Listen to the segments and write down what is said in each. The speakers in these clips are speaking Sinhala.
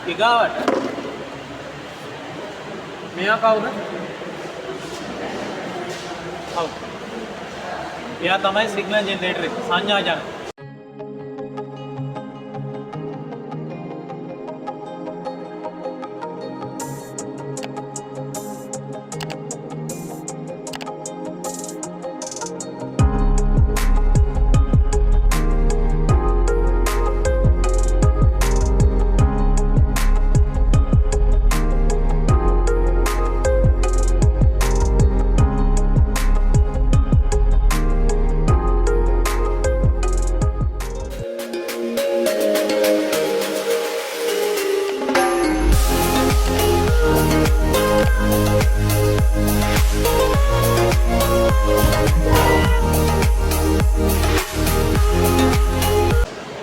ඊගාවට මෙයා කවුද? කවුද? එයා තමයි සිග්නල් ජෙනරේටර් එක, සංඥා ජනක.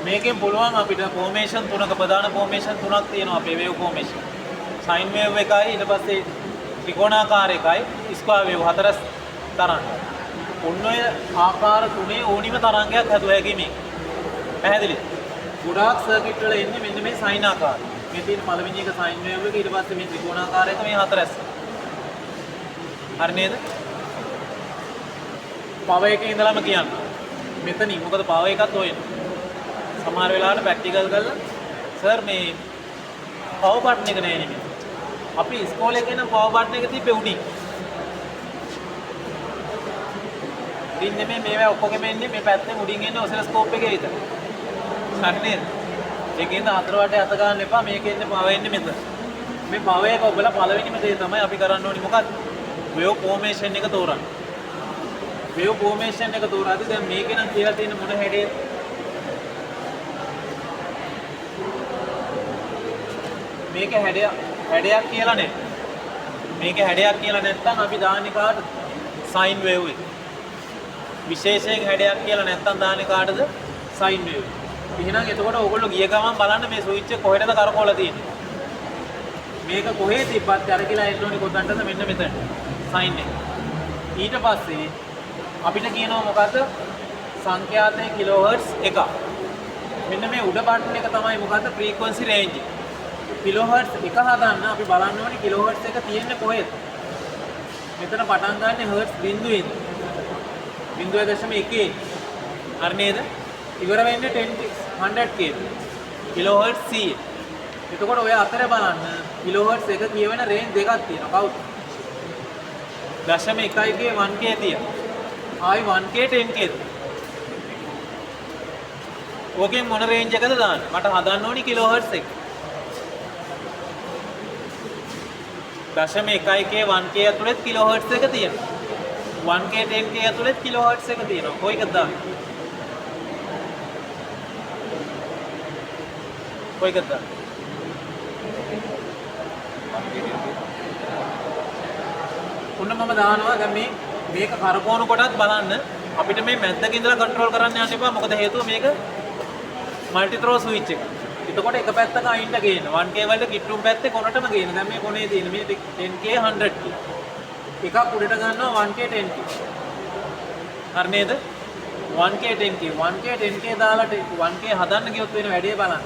මේකෙන් පුළුවන් අපිට ෆෝමේෂන් තුනක, ප්‍රධාන ෆෝමේෂන් තුනක් තියෙනවා අපේ වේව් ෆෝමේෂන්. සයින් වේව් එකයි, ඊට පස්සේ ත්‍රිකෝණාකාර එකයි, ස්ක්වයර් වේව්, හතරස් තරංග. ඔන්න ඔය ආකාර තුනේ ඕනිම තරංගයක් හැදුව හැකි මේක. පැහැදිලිද? ගොඩාක් සර්කිට් වල එන්නේ මෙන්න මේ සයින් ආකාරය. මේ තියෙන පළවෙනි එක සයින් වේව් එක, ඊට පස්සේ මේ ත්‍රිකෝණාකාර එක, මේ හතරස්. හරි නේද? පවර් එකේ ඉඳලම කියන්න. මෙතනින් මොකද පවර් එකත් හොයන්නේ. සමහර වෙලාවට ප්‍රැක්ටිකල් කරලා සර් මේ පවර් බටන් එක නෑ නෙමෙයි. අපි ඉස්කෝලේ එකේ නම් පවර් බටන් එක තිබ්බේ උඩින්. උඩින් නෙමෙයි, මේවා ඔක්කොගෙම එන්නේ මේ පැත්තෙන් උඩින් එන්නේ ඔසිලොස්කෝප් එකේ විතර. හරි නේද? ඒකෙන්ද හතර වටේ අත ගන්න එපා, මේකේ එන්නේ පවර් එන්නේ මෙතන. මේ පවර් එක ඔබලා පළවෙනිම දේ තමයි අපි කරන්න ඕනි මොකද්ද? වේව් ෆෝමේෂන් එක තෝරන්න. වේව් ෆෝමේෂන් එක තෝරාදී දැන් මේකේ නම් කියලා තියෙන මොන හැඩයද? මේක හැඩයක් කියලා නෑ. මේක හැඩයක් කියලා නැත්තම් අපි දාන්නේ කාටද? සයින් වේව් එක. විශේෂයෙන් හැඩයක් කියලා නැත්තම් දාන්නේ කාටද? සයින් වේව් එක. එහෙනම් එතකොට ඕගොල්ලෝ ගිය ගමන් බලන්න මේ ස්විච් එක කොහෙටද කරකවලා තියෙන්නේ. මේක කොහේ තිබ්බත් කරකිලා එන්න ඕනි කොතනටද? මෙන්න මෙතනට. සයින් එක. ඊට පස්සේ අපිට කියනවා මොකද්ද? සංඛ්‍යාතයේ කිලෝහර්ට්ස් එකක්. මෙන්න මේ උඩ බටන් එක තමයි මොකද්ද? ෆ්‍රීකවන්සි රේන්ජ් එක. කිලෝහර්ට්ස් එක හදන්න අපි බලන්න ඕනේ කිලෝහර්ට්ස් එක තියෙන්නේ කොහෙද? මෙතන පටන් ගන්න හර්ට්ස් බිංදුවෙන්. 0.1. හරි නේද? ඉවර වෙන්නේ 10 100 K. කිලෝහර්ට්ස් 100. එතකොට ඔය අතර බලන්න කිලෝහර්ට්ස් එක කියවෙන රේන්ජ් දෙකක් තියෙනවා. කවුද? 0.1 K 1 K තියෙනවා. ආයි 1 K 10 K. ඕකෙන් මොන රේන්ජ් එකද දාන්නේ? මට හදන්න ඕනි කිලෝහර්ට්ස් එක. 0.1 K 1 K ඇතුළෙත් කිලෝහර්ට්ස් එක තියෙනවා. 1 K 10 K ඇතුළෙත් කිලෝහර්ට්ස් එක තියෙනවා. කොයි එකද දාන්නේ? කොයි එකද දාන්නේ? ඔන්න මම දානවා. දැන් මේ මේක කරකවන කොටත් බලන්න අපිට මේ මැද්දක ඉඳලා කන්ට්‍රෝල් කරන්න යන්න එපා. මොකද හේතුව මේක මල්ටි ත්‍රෝ ස්විච් එක. එතකොට එක පැත්තක අයින්ට ගේන්න 1K වලට කිට්ටුම් පැත්තේ කොනටම ගේන්න. දැන් මේ කොනේ තියෙන මේ 10K 100K. එකක් උඩට ගන්නවා 1K 10K. හරි නේද? 1K 10K 1K 10K දාලා 1K හදන්න ගියොත් වෙන වැඩේ බලන්න.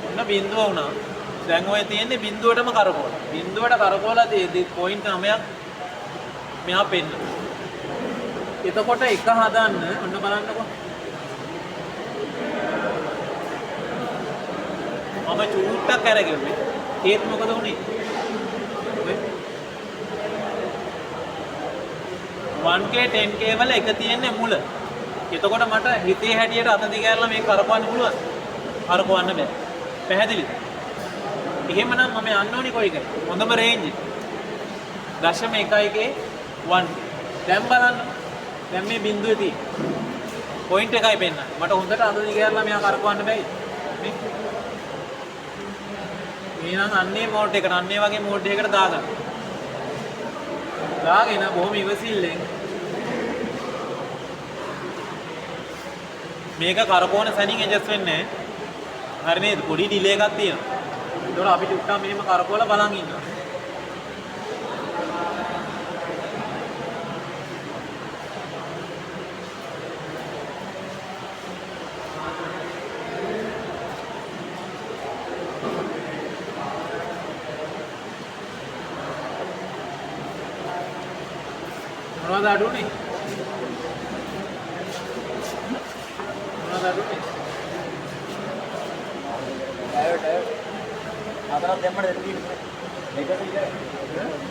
ඔන්න බිඳුව වුණා. දැන් ඔය තියෙන්නේ බිඳුවටම කරකවලා. බිඳුවට කරකවලා තියෙද්දි පොයින්ට් 9ක් මෙහා පෙන්නනවා. එතකොට එක හදන්න ඔන්න බලන්නකෝ. මම චූට්ටක් අරගෙව්වේ. ඒත් මොකද වුනේ? ඔය 1K 10K වල එක තියෙන්නේ මුල. එතකොට මට හිතේ හැටියට අත දිග ඇරලා මේක කරකවන්න පුළුවන්. කරකවන්න බෑ. පැහැදිලිද? එහෙමනම් මම යන්න ඕනි කොයි එකද? හොඳම රේන්ජ් එක. 0.1 K 1. දැන් බලන්න. දැන් මේ බිඳුවේ තියෙන පොයින්ට් එකයි පෙන්නන්නේ. මට හොඳට අත දිග ඇරලා මෙයා කරකවන්න බැයි. මේ මේ නම් අන්නේ මෝඩ් එකට, අන්නේ වගේ මෝඩ් එකකට දාගන්න. දාගෙන බොහොම ඉවසිල්ලෙන් මේක කරකවන සැනින් ඇඩ්ජස්ට් වෙන්නේ නැහැ. හරි නේද? පොඩි ඩිලේ එකක් තියෙනවා. ඒතකොට අපි චුට්ටක් මෙහෙම කරකවලා බලන් ඉන්නවා. මොනවද අඩු වුනේ? මොනවද අඩු වුනේ? ඩයෝඩ් ඩයෝඩ් හතරක් දැම්මට දෙන්න තියෙන්නේ. දෙකට ඉතින්.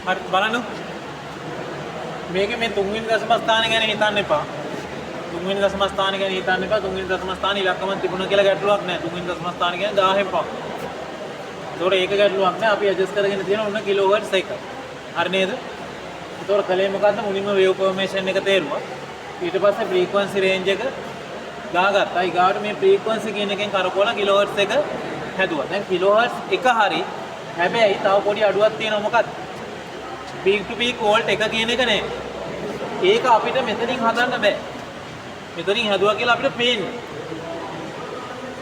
හරි, බලන්න. මේකේ මේ තුන්වෙනි දශම ස්ථානය ගැන හිතන්න එපා. තුන්වෙනි දශම ස්ථානය ගැන හිතන්න එපා. තුන්වෙනි දශම ස්ථාන ඉලක්කමක් තිබුණා කියලා ගැටලුවක් නෑ. තුන්වෙනි දශම ස්ථාන කියන්නේ 1000න් පහ. ඒතකොට ඒක ගැටලුවක් නෑ. අපි ඇඩ්ජස්ට් කරගෙන තියෙන ඔන්න කිලෝහර්ට්ස් එක. හරි නේද? ඒතකොට කලේ මොකද්ද? මුලින්ම වේව් ෆෝමේෂන් එක තේරුවා. ඊට පස්සේ ෆ්‍රීකවන්සි රේන්ජ් එක ගාගත්තා. ඊගාට මේ ෆ්‍රීකවන්සි කියන එකෙන් කරකවලා කිලෝහර්ට්ස් එක හැදුවා. දැන් කිලෝහර්ට්ස් එක හරි. හැබැයි තව පොඩි අඩුවක් තියෙනවා. මොකද්ද? පීක් ටු පීක් වෝල්ට් එක කියන එක නෑ. ඒක අපිට මෙතනින් හදන්න බෑ. මෙතනින් හැදුවා කියලා අපිට පේන්නේ.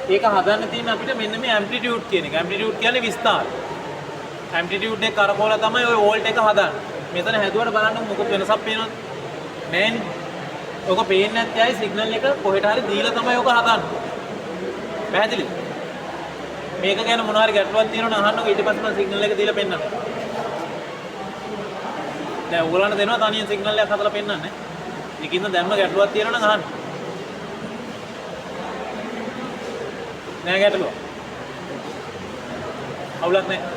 ඒක හදන්න තියෙන අපිට මෙන්න මේ ඇම්ප්ලිටියුඩ් කියන එක. ඇම්ප්ලිටියුඩ් කියන්නේ විස්තාරය. ඇම්ප්ලිටියුඩ් එක කරකවලා තමයි ඔය වෝල්ට් එක හදන්නේ. මෙතන හැදුවට බලන්න මොකද වෙනසක් පේනවද? නෑනේ. ඔක පේන්නේ නැත්තේ ආයි සිග්නල් එක කොහෙට හරි දීලා තමයි ඔක හදන්නේ. පැහැදිලිද? මේක ගැන මොන හරි ගැටලුවක් තියෙනවනම් අහන්නකෝ. ඊට පස්සේ මම සිග්නල් එක දීලා පෙන්නන්නම්. දැන් ඔයගොල්ලන්ට දෙනවා තනියෙන් සිග්නල් එකක් හදලා පෙන්නන්න. ඒකින්ද දැම්ම ගැටලුවක් තියෙනවා නම් අහන්න. නෑ ගැටලුවක්. අවුලක් නෑ.